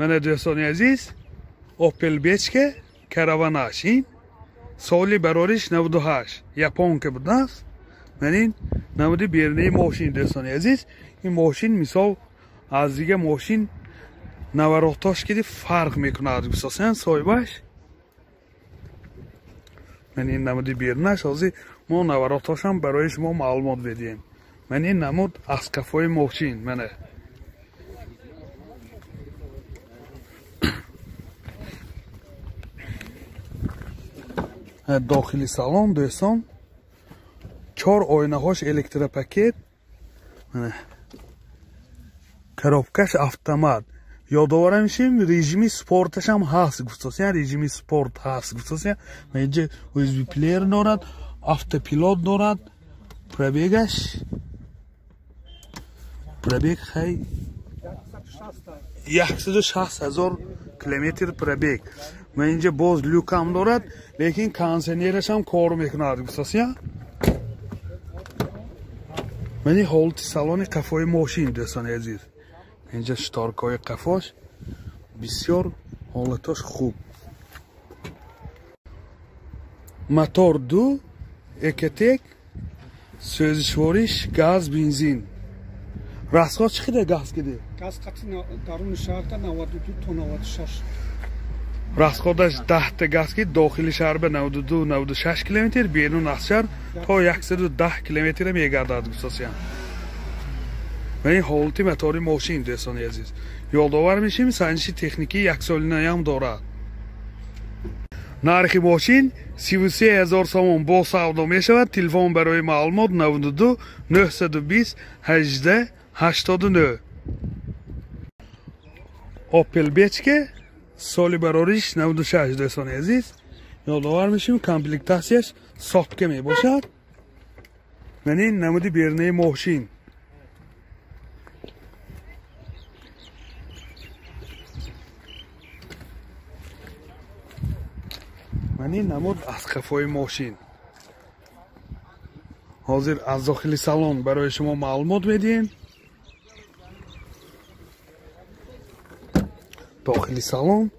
Мана дӯстони азиз, Opel Bechke караванаш ин соли барориш 98 японка будааст. Ман ин намуди берунаи мошин дӯстони азиз. Ин мошин мисол аз дига мошин наворотош киди фарқ мекунад гуфтасен соҳибаш. Ман ин намуди берунаш, ҳозир мо наворотошам барои шумо маълумот медиҳем. Ман ин намуд аз қафои мошин мана. Дохили салон дӯстон чор оинаҳош электропакет, коробкаш автомат. Ёдовара мешавем, режими спорташам ҳаст гуфтосия, режими спорт ҳаст гуфтосия. Инҷа USB плеер дорад, автопилот дорад. Пробегаш пробег хай 160 000 километр пробег. Ман инҷа боз люкам дорад, лекин кондиционерашам кор мекунад гуфтосия. Ман ин ҳолати салони қафои мошин дӯстони азиз. Инҷа шторкаҳои қафош бисёр ҳолатош хуб. Мотор 2 Экотек, сӯзишвориш газ бензин. Расход чӣ қадар газ киди? Газ қатъи даруни шаҳрда 92 то 96. Расходаш 10 та газ ки дохили шаҳр ба 92 96 километр, берун аз шаҳр то 110 километр мегардад гуфтосиям. Ман ин ҳолати мотори мошин дӯстони азиз. Ёдовар мешавем, санҷиши техникии яксолинаям дорад. Нархи мошин 33 000 сомон бо савдо мешавад. Телефон барои маълумот 92 920 18 89. Opel Bechke соли барориш 96 дӯстони азиз. Ёдовар мешавем, комплектатсияш сотка мебошад. Ман ин намуди берунаи мошин. Ман ин намуд аз қафои мошин. Ҳозир аз дохили салон барои шумо маълумот медиҳем. Дохили салон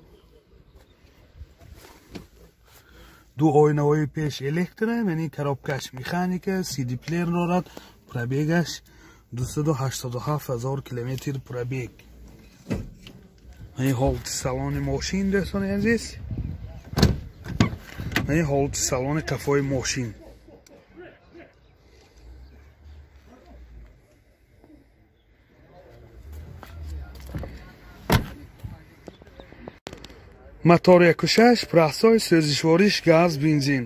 ду оинаҳои пеш электро, ман ин коробкаш механика, CD плеер дорад. Пробегаш 287 000 километр пробег. Ман ин ҳолати салони мошин дӯстони азиз. Ман ин ҳолати салони қафои мошин. Мотор 1.6 простой, сӯзишвориш газ бензин.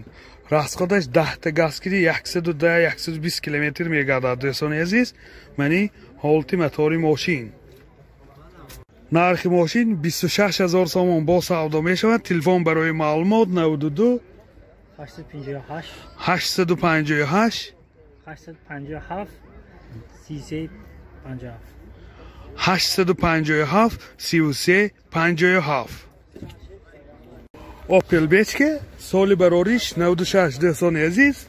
Расходаш 10 та газ киди 110 120 километр мегардад дӯстони азиз. Ман ин ҳолати мотори мошин. Нархи мошин 26 000 сомон бо савдо мешавад. Телефон барои маълумот 92 858 858 857 33 57 857 33 57. Opel Bechke соли барориш 96 дӯстони азиз.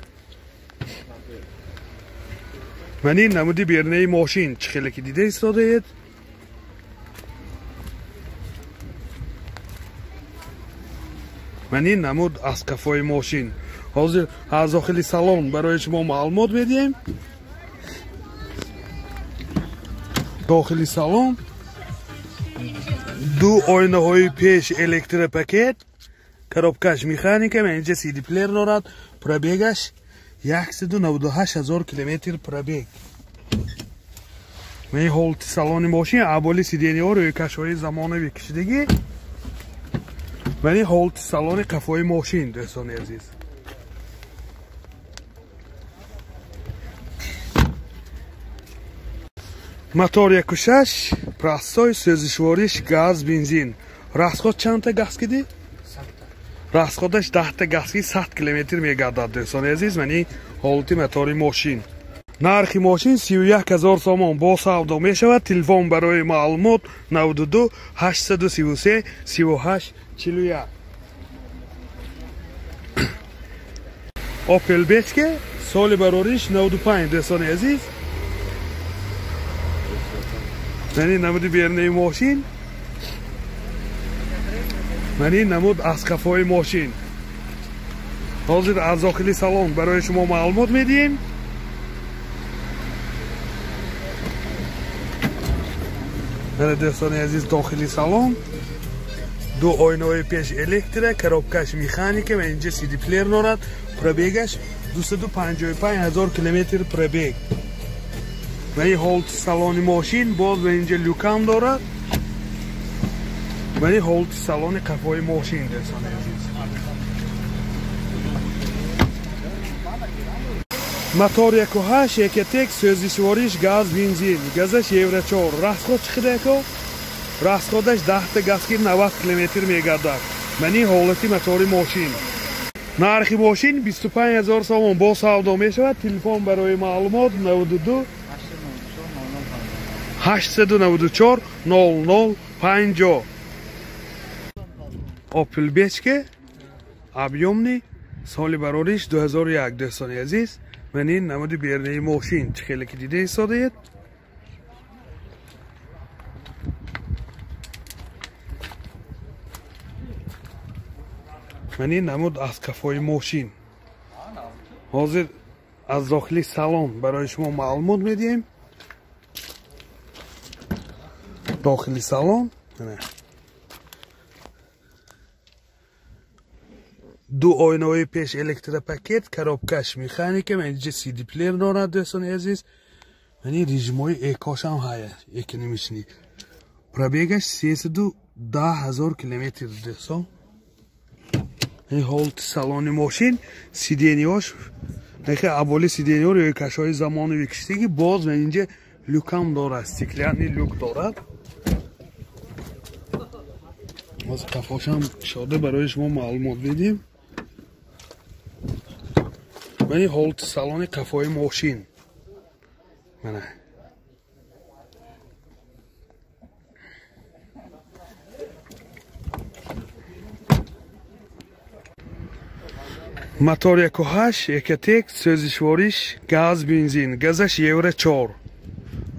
Ман ин намуди берунаи мошин чӣ хеле ки дида истодаед. Ман ин намуд аз қафои мошин. Ҳозир аз дохили салон барои шумо маълумот медиҳем. Дохили салон ду оинаҳои пеш электропакет, коробкаш механика, ман инҷа CD плеер дорад. Пробегаш 198 000 километр пробег. Ман ин ҳолати салони мошин, аболи сидениҳо рӯйкашҳои замонавӣ кишидагӣ. Ман ин ҳолати салони қафои мошин дӯстони азиз. Мотор 1.6 простой, сӯзишвориш газ бензин. Расход чандта газ киди? Расходаш 10 та газ ки 100 километр мегардад дӯстони азиз. Ман ин ҳолати мотори мошин. Нархи мошин 31 000 сомон бо савдо мешавад. Телефон барои маълумот 92 833 38 41. Opel Bechke соли барориш 95 дӯстони азиз. Ман ин намуди берунаи мошин. Ман ин намуд аз қафои мошин. Ҳозир аз дохили салон барои шумо маълумот медиҳем. Мана дӯстони азиз, дохили салон ду оинаҳои пеш электро, коробкаш механика ва инҷа CD плеер дорад. Пробегаш 255 ҳазор километр пробег. Ва ин ҳолати салони мошин боз ва инҷа люкам дорад. Ва ин ҳолати салони қафои мошин дӯстони азиз. Мотор 1.8 Ecotec, сӯзишвориш газ, бензин, газаш Евро 4. Расход чӣ қадар? Расходаш 10 та газ ки 90 километр мегардад. Ман ин ҳолати мотори мошин. Нархи мошин 25 ҳазор сомон бо савдо мешавад. Телефон барои маълумот 92 894 00 50. Opel Бечке объемный, соли барориш 2001 дӯстони азиз. Ман ин намуди бернаи мошин чӣ хеле ки дида истодаед. Ман ин намуд аз кафои мошин. Ҳозир аз дохили салон барои шумо маълумот медиҳем. Дохили салон ду оинаҳои пеш электропакет, коробкаш механика, ман инҷа CD плеер дорад дӯстони азиз. Ман ин режимҳои экошам ҳая, экономичный. Пробегаш 310 ҳазор километр дӯстон. Ин ҳолати салони мошин, сидениҳош, нахе аболи сидениҳо рӯйкашҳои замонавӣ киштагӣ, боз ман инҷа люкам дорад, стеклянный люк дорад. Боз қафошам шода барои шумо маълумот медиҳем. Ман ин ҳолати салони қафои мошин. Мана. Мотор 1.8 Ecotec, сӯзишвориш газ, бензин, газаш Евро 4.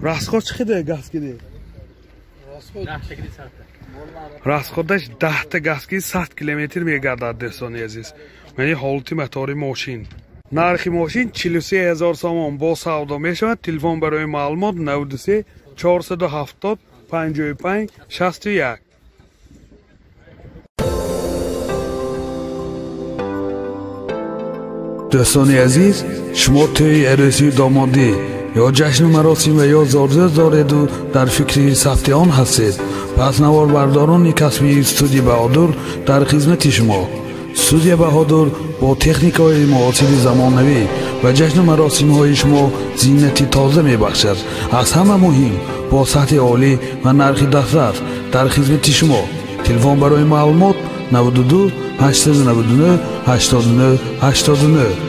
Расход чӣ қадар газ киди? Расходаш 10 та газ ки 100 километр мегардад дӯстони азиз. Ман ин ҳолати мотори мошин. Нархи мошин 43 ҳазор сомон бо савдо мешавад. Телефон барои маълумот 93 470 55 61. Дӯстони азиз, шумо тӯи арӯсию домодӣ ё ҷашну маросим ва ё зорзӯз дореду дар фикри сабти он ҳастед, пас наворбардорони касбии студия Баҳодур дар хизмати шумо. Студия Баҳодур бо техникаҳои муосири замонавӣ ва ҷашну маросимҳои шумо зинати тоза мебахшад. Аз ҳама муҳим бо сатҳи олӣ ва нархи дастрас дар хизмати шумо. Телефон барои маълумот 92 899 89 89.